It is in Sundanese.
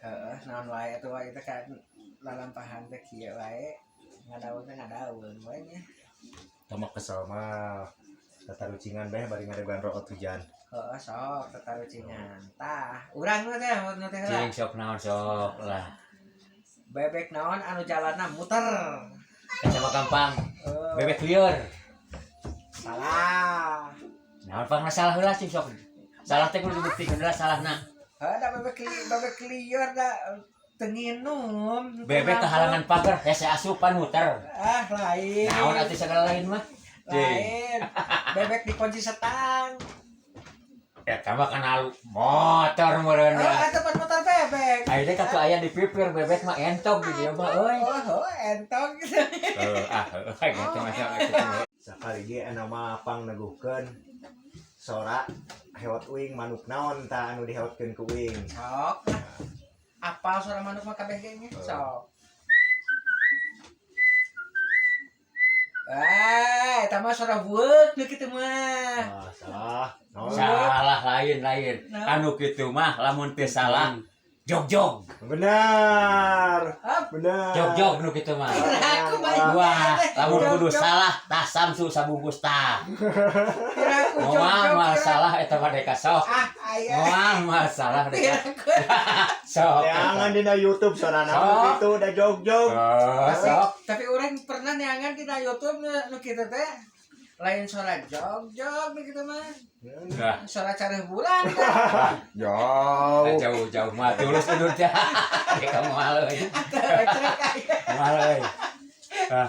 Heeh, naon wae atuh wae teh kan lalampahan teh kieu wae. Ngadaun teh ngadaun wae nya. Tama kesel mah tatarucingan bae bari ngadegan root hujan. Heeh, sok tatarucingan. Tah, urang mah teh nu teh heula. Cing sok naon sok lah. Bebek naon anu jalanna muter. Eta mah gampang. Eh, Bebek lieur. Salah. Naon pangna salah heula cing sok. Salah teh kudu dibuktikan heula salahna. Heuh, da bebek lieur da teu nginum. Bebek kehalangan pagar hese asupan muter. Ah, lain. Naon atuh segala lain mah? Cing. Lain. Bebek dikunci setang. Eta mah kana motor meureun Oh, lah. eta pan motor bebek. Ayeuna katu aya di pipir bebek mah entog di dieu mah euy. Oh, entog. Heuh, ah, heuh, gitu mah kitu. Sakali ge anu mah pang neguhkeun sora hewat uing manuk naon tah anu dihewatkeun ku uing. Sok lah. Apal suara manuk mah kabeh ge nya. Sok. Ah, eta mah suara bueuk nu kitu mah. Ah, salah. Naon? Salah lain lain. Naon? Anu kitu mah lamun teu salah jog-jog. Benar. Ah, Benar. Jog-jog nu kitu mah. Aku mah Wah, lamun kudu Jog-jog. salah tah Samsu sabungkus tah. Kira aku Moal jog-jog, moal kira- salah eta mah deka sok. Ah, aya. Moal moal salah deka Kira aku. sok. Jangan dina YouTube sora naon Sok. kitu da jog-jog. Oh, Tapi, sok. tapi orang pernah neangan dina YouTube nu kitu teh. Lain suara jog-jog nu kitu mah. Nah, Suara careuh bulan kan. Jauh. jauh-jauh mah tulus udut teh. Deka moal euy. Trek aya. Moal euy. Ah,